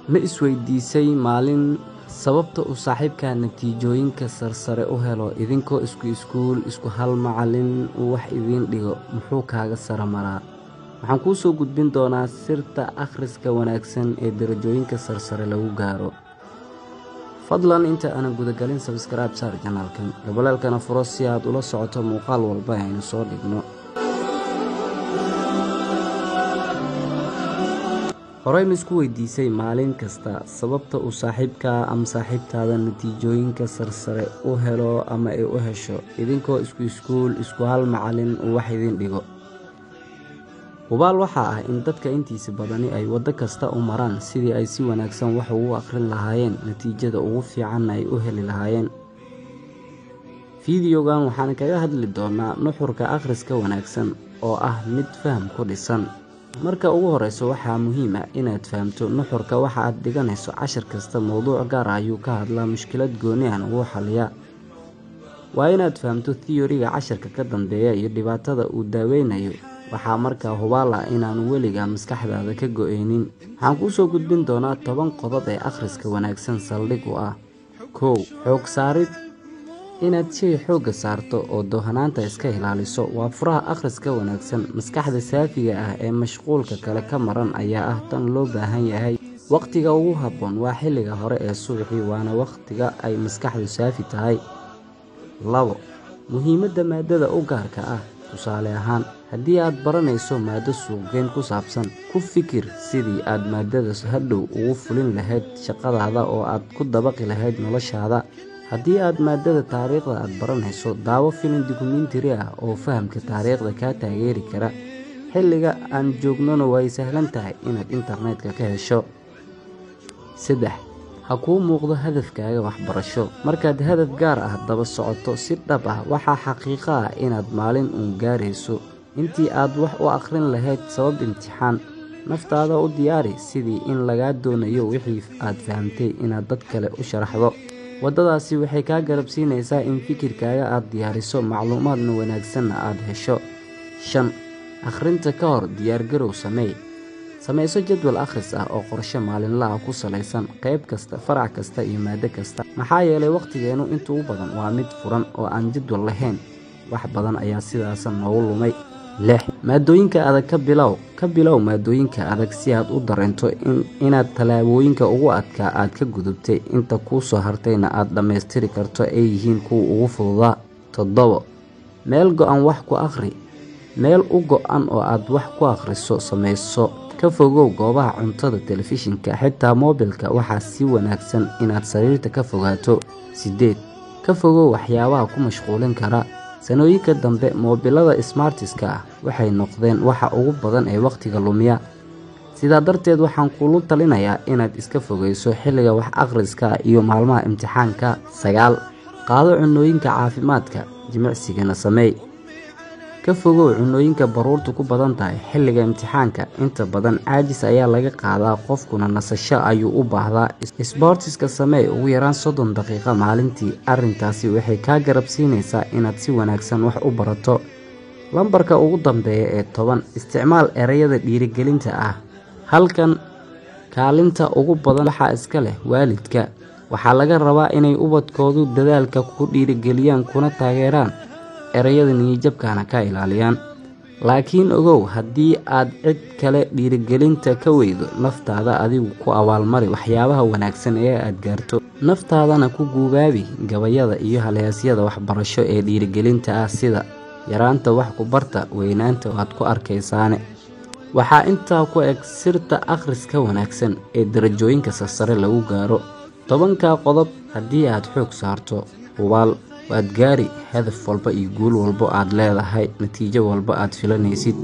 Ma isweydiisay maalin sababta uu saaxiibkaa natiijooyinka sarsare u helo idinkoo isku iskuul, isku hal macallin uu wax idiin dhigo, muxuu kaaga sare maraa? Waxaan kuu soo gudbin doonaa sirta akhriska wanaagsan ee darajooyinka sarsare lagu gaaro. Fadlan inta aanan gudagalin subscribe saar janaalkan, gabaleelkana furo si aad ula socoto muuqaal walba aynu soo dhigno. Horey ma isku weydiisay maalin kasta sababta uu saaxiibkaa ama saaxiibtaada natiijooyinka sarsare u helo ama ay u hesho idinkoo isku iskuul, isku hal macallin uu wax idiin dhigo? Hubaal waxaa ah in dadka intiisa badani ay waddo kasta u maraan sidii ay si wanaagsan wax ugu akhrin lahaayeen, natiijada ugu fiicanna ay u heli lahaayeen. Fiidiyogan waxaan kaga hadli doonaa nuxurka akhriska wanaagsan oo ah mid faham ku dhisan. Marka ugu horeyso waxaa muhiim ah inaad fahamto nuxurka waxa aad dhiganayso. Cashar kasta mowduuc gaar ah ayuu ka hadlaa, mushkilad gooni ahna wuu xalliyaa. Waa inaad fahamto theory-ga casharka ka dambeeya iyo dhibaatada uu daaweynayo. Waxaa markaa hubaal ah inaanu weligaa maskaxdaada ka go'aynin. Waxaan kuu soo gudbin doonaa 10 qodob ee akhriska wanaagsan saldhig u ah. 1. Xoog saarid. Inaad shay xoogga saarto oo doohanaanta iska ilaaliso waa furaha akhriska wanaagsan. Maskaxda saafiga ah ee mashquulka kale ka maran ayaa ah tan loo baahan yahay. Waqtiga ugu habboon waa xilliga hore ee subaxii, waana waqtiga ay maskaxdu saafi tahay. 2. Muhiimadda maadada u gaarka ah. Tusaale ahaan, haddii aad baranayso maaddo suuqgeyn ku saabsan, ku fikir sidii aad maadadaas hadhow ugu fulin lahayd shaqadaada oo aad ku dabaqi lahayd noloshaada. Haddii aad maadada taariikhda aad baranayso, daawo filim dukumiintiri ah oo fahamka taariikhda kaa taageeri kara. Xilliga aan joognona way sahlan tahay inaad internetka ka hesho. 3. Ha kuu muuqdo hadafkaaga waxbarasho. Markaad hadaf gaar ah daba socoto si dhab ah, waxaa xaqiiqo ah inaad maalin uun gaarayso. Intii aad wax u akhrin lahayd sabab imtixaan, naftaada u diyaari sidii in lagaa doonayo wixii aad fahamtay inaad dad kale u sharaxdo. Waddadaasi waxay kaa garab siinaysaa in fikirkaaga aad diyaariso, macluumaadna wanaagsanna aad hesho. 5. Akhrinta ka hor diyaargarow samee. Samayso jadwal akhris ah oo qorshe maalinle ah ku salaysan qayb kasta, farac kasta iyo maaddo kasta. Maxaa yeelay waqtigeenu inta ugu badan waa mid furan oo aan jadwal lahayn. Wax badan ayaa sidaasa noogu lumay. 6. Maadooyinka adag ka bilow. Ka bilow maadooyinka adag si aad u dareento inaad tallaabooyinka ugu adkaa aad ka gudubtay, inta kuu soo hartayna aad dhammaystiri karto ay yihiin kuwa ugu fududaa. 7. Meel go'an wax ku akhri. Meel u go'an oo aad wax ku akhriso samayso. Ka fogow goobaha cuntada, telefishinka, xitaa moobilka. Waxaa si wanaagsan inaad sariirta ka fogaato. 8. Ka fogow waxyaabaha ku mashquulin kara. Sanooyinka dambe moobilada smartiska ah waxay noqdeen waxa ugu badan ee waqtiga lumiya. Sidaa darteed waxaan kula talinayaa inaad iska fogeyso xilliga wax akhriska iyo maalmaha imtixaanka. 9. Qaado cunnooyinka caafimaadka, jimicsigana sameey. Ka fogow cunnooyinka baruurtu ku badan tahay xilliga imtixaanka. Inta badan caajis ayaa laga qaadaa, qofkuna nasasho ayuu u baahdaa. Isboortiska samee ugu yaraan 30 daqiiqo maalintii. Arrintaasi waxay kaa garab siinaysaa inaad si wanaagsan wax u barato. Lambarka ugu dambeeya ee 10. Isticmaal ereyada dhiirigelinta ah. Halkan kaalinta ugu badan waxaa iska leh waalidka. Waxaa laga rabaa inay ubadkoodu dadaalka ku dhiirigeliyaan kuna taageeraan, ereyada niyadjabkana ka ilaaliyaan. Laakiin ogow, haddii aad cid kale dhiirigelinta ka weydo, naftaada adigu ku abaalmari waxyaabaha wanaagsan ee aad gaarto. Naftaadana ku guubaabi gabayada iyo halhaysyada waxbarasho ee dhiirigelinta ah sida yaraanta wax ku barta, weynaanta waad ku arkaysaane. Waxaa intaa ku eg sirta akhriska wanaagsan ee darajooyinka sarsare lagu gaaro. 10 qodob haddii aad xoog saarto, hubaal waad gaari hadaf walba iyo guul walba aad leedahay, natiijo walba aad filanaysid.